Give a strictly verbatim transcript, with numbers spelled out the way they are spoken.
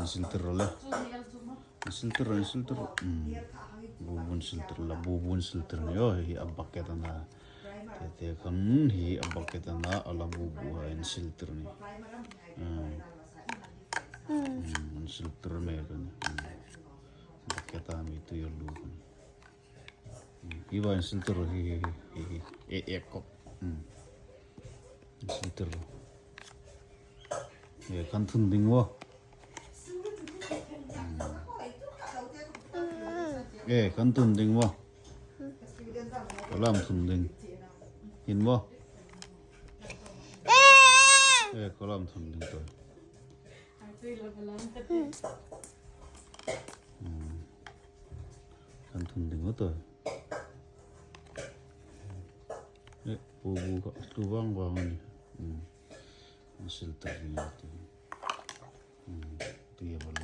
Sil tir ro le. Sil tir ro, sil tir ro. Hmm. Bubu sil tir la, bubu sil tir ni. Oh, hi a bucket a na. Te te khan hi a bucket a na, a la bubu hai an sil tir ni. Hmm. Hmm, an sil tir me kan. Hmm. Bucket a mi tu yo lu kan. Hmm. Hi va an sil tir ro hi, hi, hi, hi. E, e, kop. Hmm. An sil tir ro. E, kan thun ding wo. Hmm. E, kan thun ding wo. Kolam thun ding. Hin wo. E, kolam thun ding to. Hmm. Kan thun ding wo to. E, bubu ka tu vang vang ni. Hmm. Sil tir ding to. Hmm. Tu ya bal.